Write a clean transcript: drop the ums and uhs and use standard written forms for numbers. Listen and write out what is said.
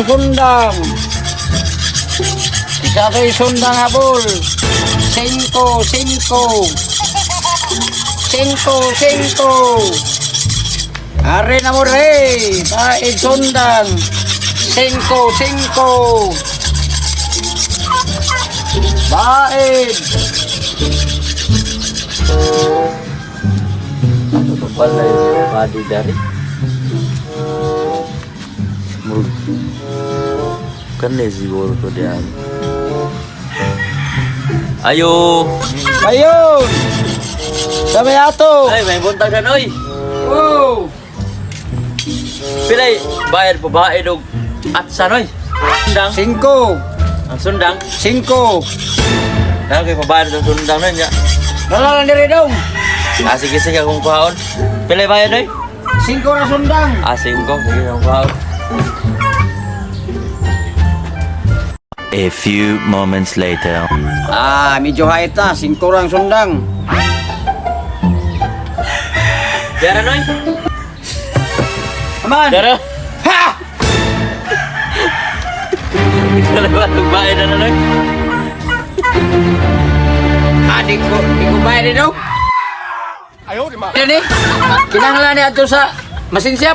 Sundang. Isa kay sundang habol. Singko, singko. Singko, singko. Are na mo re. Baid sundang. Singko, singko. Baid. Ano pala yung body dari? Murag. Kani siguro to diyan. Ayo! Ayun. Sa may ato. Ay, may buntag na noy! Oh. Pilay, bayad po ba og atsa noy? Sundang. Singko. Ang sundang. Singko. Dahil kay pabayad ang sundang nun niya. Wala lang diri dong. Ah, sige, sige, akong kuhaon. Pilay bayad noy? Singko na sundang. Ah, sige ko. Sige, akong kuhaon. A few moments later. Ah, medyo hait na. Singko lang sundang. Dara noy! Aman! Dara! Ha! Pilay ba ang bayad na noy? Ah, di ko bayad dito. Ayaw, di ma. Ini, kinahanglan ni ato sa machine shop.